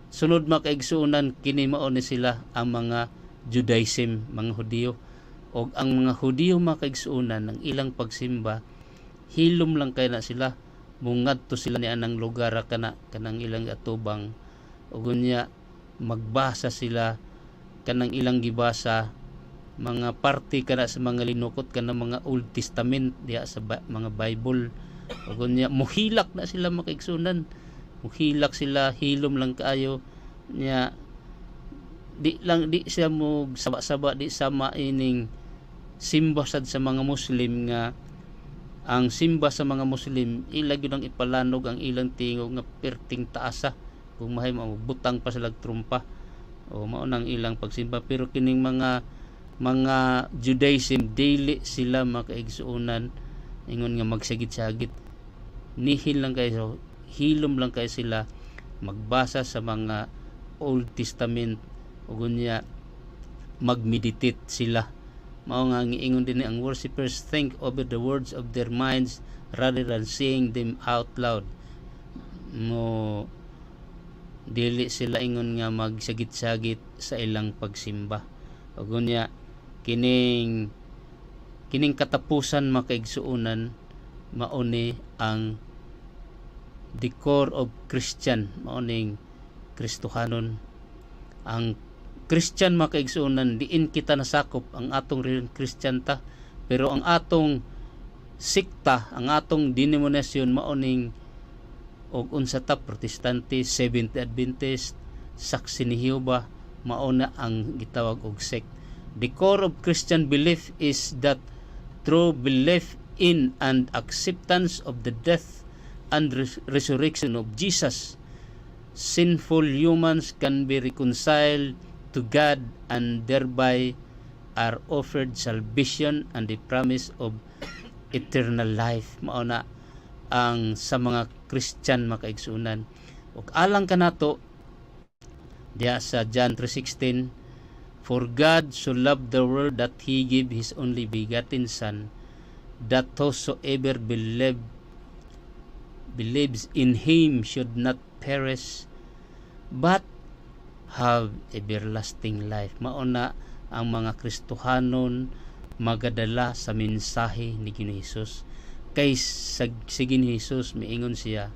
sunod, mga kaigsuonan, kini mao ni sila ang mga Judaism, mga Hudiyo. Og ang mga Hudiyo, mga kaigsuonan, ang ilang pagsimba hilom lang kay na sila. Mungadto sila ni anang lugar kana kanang ilang atubang ug unya magbasa sila kanang ilang gibasa, mga parte kana sa mga linukot kana mga Old Testament diha sa mga Bible. Ug unya muhilak na sila, mga kaigsuonan, muhilak sila, hilom lang kaayo nya. Di lang, di siya mo saba-saba, di sama ining simba sad sa mga Muslim, nga ang simba sa mga Muslim ila gyud ang ipalanog ang ilang tingog nga perting taasa, kung mahimo butang pa sila trumpa o mao nang ilang pagsimba. Pero kining mga Judaism, dili sila makaigsuonan ingon nga magsagit-sagit. Nihil lang kayo, hilom lang kayo sila magbasa sa mga Old Testament ug unya magmeditate sila. Mao nga giingon din ang worshippers think over the words of their minds rather than saying them out loud. Mo dili sila ingon nga magsagit-sagit sa ilang pagsimba. Ug unya kining kining katapusan, mga kaigsuonan, mao ni ang the core of Christian, mao ning Kristohanon. Ang Christian, mga kaigsuonan, diin kita nasakop ang atong relihiyon, Christian ta, pero ang atong sikta, ang atong denominasyon mao ning Og unsa ta, Protestante, Seventh Adventist, Saksi ni Jehovah, mao na ang gitawag og sect. The core of Christian belief is that through belief in and acceptance of the death and resurrection of Jesus, sinful humans can be reconciled to God and thereby are offered salvation and the promise of eternal life. Mao na ang sa mga Christian, mga kaigsuonan. Ug alang kanato diha sa John 3:16, "For God so loved the world that he gave his only begotten Son, that whosoever believes in him should not perish but have everlasting life." Mao na ang mga Kristohanon magadala sa mensahe ni Ginoong Hesus, kay sa si Ginoong Hesus miingon siya,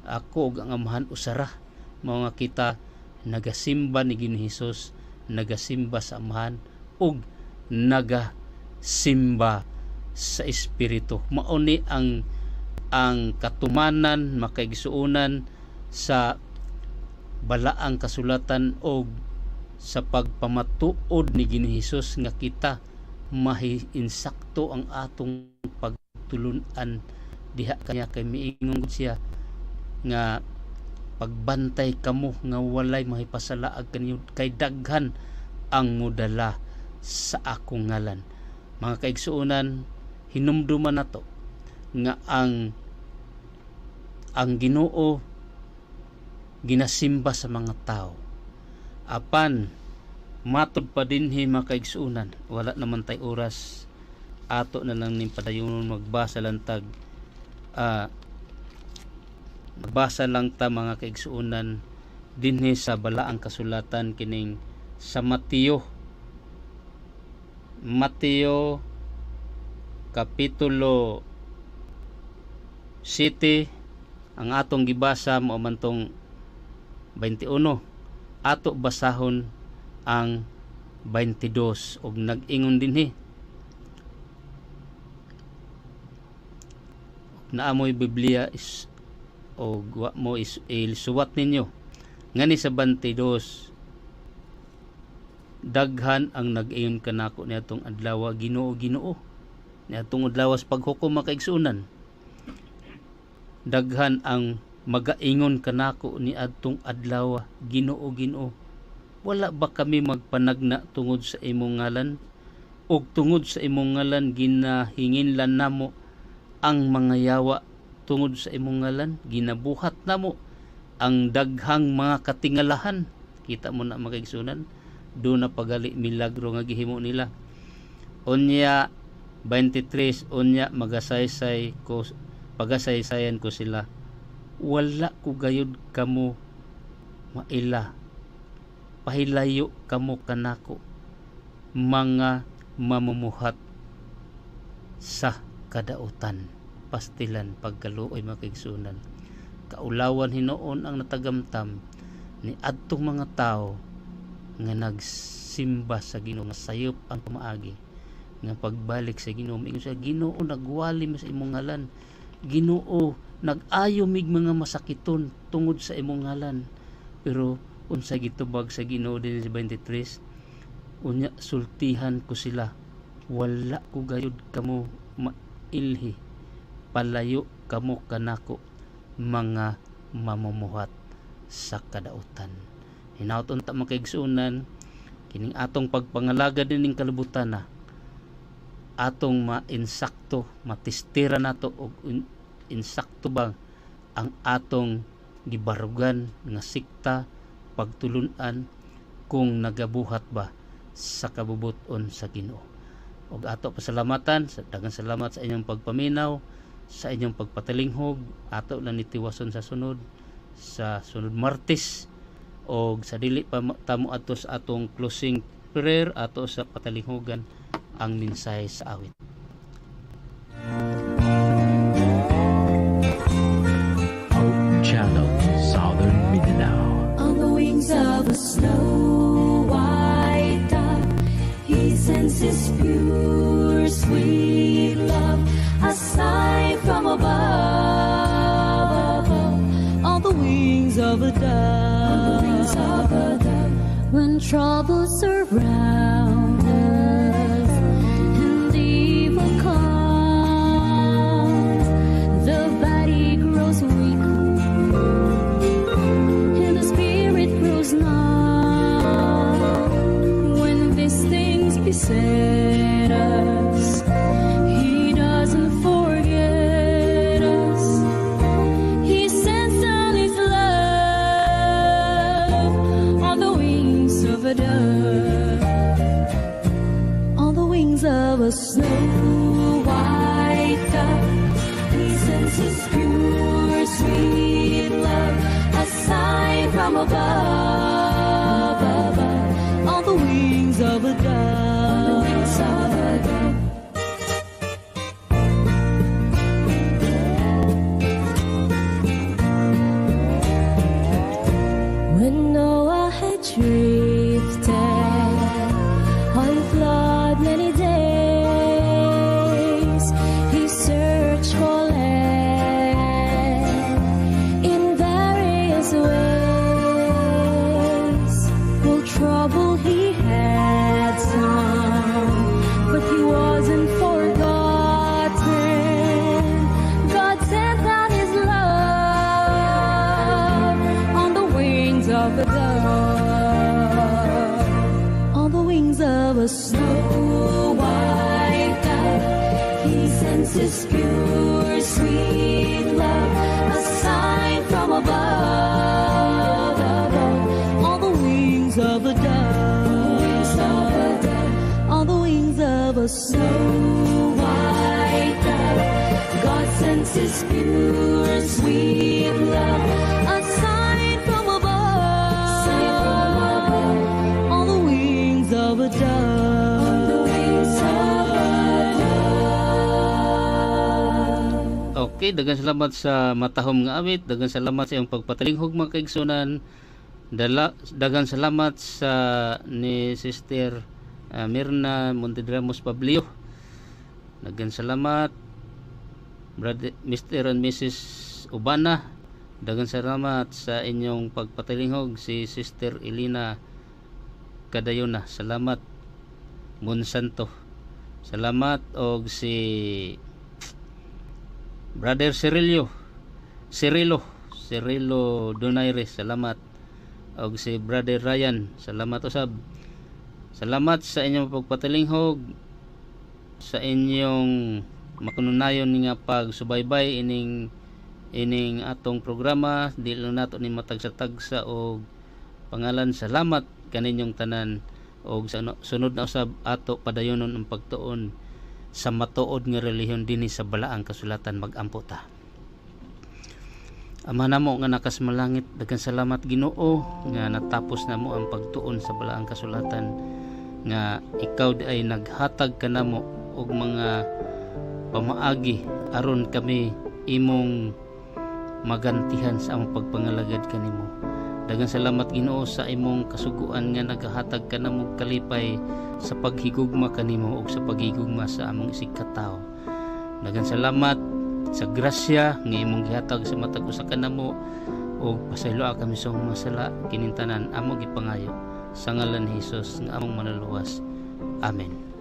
"Ako ug ang Amahan usara." Mao nga kita nagasimba ni Ginoong Hesus, nagasimba sa Amahan ug nagasimba sa Espiritu. Mao ni ang katumanan, mga kaigsuonan, sa balaang kasulatan og sa pagpamatuod ni Ginoong Hesus nga kita mahiinsakto ang atong pagtulun-an diha kanya, kay miingon gud siya nga pagbantay kamo nga walay mahipasalaag kaninyo, kay daghan ang mudala sa akong ngalan. Mga kaigsuonan, hinumduman nato nga ang Ginoo ginasimba sa mga tao. Apan matod pa dinhi, mga kaigsuonan, wala naman tay oras, ato na lang ning padayonon. Magbasa lang ta, mga kaigsuonan, dinhi sa balaang kasulatan kining sa Mateo, Mateo kapitulo 7. Ang atong gibasa mao man tong 21. Ato basahon ang 22, og nag-ingon dinhi, naamoy Biblia is og wa mo is isuwat ninyo ngani sa 22: "Daghan ang nag-ingon kanako niadtong adlaw, 'Ginoo, Ginoo.'" Niadtong adlaw sa paghukom, mga kaigsuonan. "Daghan ang magaingon kanako niadtong adlaw, 'Ginoo, Ginoo, wala ba kami magpanagna tungod sa imong ngalan? Ug tungod sa imong ngalan ginahinginlan namo ang mga yawa? Tungod sa imong ngalan ginabuhat namo ang daghang mga katingalahan?'" Kita mo na, mga kaigsuonan, duna pa gali milagro nga gihimo nila. Unya 23: "Unya magasaysay ko pagasaysayan ko sila, 'Wala ko gayud kamo maila. Pahilayo kamo kanako, mga mamumuhat sa kadautan.'" Pastilan pagkaluoy, mga kaigsuonan. Kaulawan hinuon ang natagamtam ni adtong mga tao nga nagsimba sa Ginoo nga sayop ang pamaagi nga pagbalik sa Ginoo, ingon siya, "Ginoo, nagwali mi sa imong ngalan. Ginoo, nag-ayo mig mga masakiton tungod sa imong ngalan." Pero unsa gitubag sa Ginoo din sa 23? "Unya sultihan ko sila, 'Wala ko gayud kamo mailhi. Palayo kamo kanako, mga mamumuhat sa kadautan.'" Hinaut unta, mga kaigsuonan, kining atong pagpangalagad ning kalibutan na atong mainsakto, matistira nato og insakto ba ang atong gibarugan nga sikta, pagtulunan, kung nagabuhat ba sa kabubut-on sa Ginoo. Ug ato pasalamatan sa daghang salamat sa inyong pagpaminaw, sa inyong pagpatalinghog. Ato lang nitiwason sa sunod Martes. Og sa dili pa tamo adto sa atong closing prayer, ato sa patalinghugan ang mensahe sa awit. Hope Channel, Southern Mindanao. On the wings of a snow white dove, he sends his pure, sweet love, a sign from above, above. When troubles surround us and evil comes, the body grows weak and the spirit grows numb. When these things beset us, He doesn't forget us. He sends down His love on the wings of a dove, on the wings of a snow white dove. He sends His pure, sweet love, a sign from above, above, on the wings of a dove, on the wings of a dove. When Noah had drifted on flood many days, he searched for land in various ways. Well, trouble he had some, but he wasn't forgotten. God sent down His love on the wings of a dove, on the wings of a snow white dove. He sends His pure, sweet love, a sign from above, above, on the wings of a dove, wings of a dove, on the wings of a snow white dove. God sends His pure, sweet love, a sign from above, sign from above, on the wings of a dove, on the wings of a dove. Okay, daghang salamat sa matahom nga awit, daghang salamat sa iyong pagpatalinghog, mga kaigsunan. Daghang salamat sa ni Sister Mirna Montedramus Pablio. Daghang salamat, Brother, Mr. and Mrs. Ubana. Daghang salamat sa inyong pagpatalinghog, si Sister Elena Cadayona. Salamat, Monsanto. Salamat og si Brother Cirillo Cirilo Cirilo Donaire, salamat, og si Brother Ryan, salamat usab. Salamat sa inyong pagpatalinghog, sa inyong makununayon nga pagsubaybay ining atong programa. Di lang nato ni matagsa-tagsa og pangalan. Salamat kaninyong tanan og sa sunod na usab ato padayonon ang pagtuon sa matuod nga relihiyon dinhi sa Balaang Kasulatan. Magampo ta. Ama namo nga nakasmalangit, daghang salamat, Ginoo, nga natapos namo ang pagtuon sa Balaang Kasulatan, nga ikaw diay naghatag kanamo og mga pamaagi aron kami imong magantihan sa among pagpangalagad kanimo. Daghang salamat, Ginoo, sa imong kasuguan nga nagahatag kanamo kalipay sa paghigugma kanimo ug sa paghigugma sa among isigkatawo. Daghang salamat sa grasya nga imong gihatag sa matag usa kanamo ug pasayloa kami sa among mga sala. Kining tanan among gipangayo sa ngalan ni Hesus nga among Manluluwas. Amen.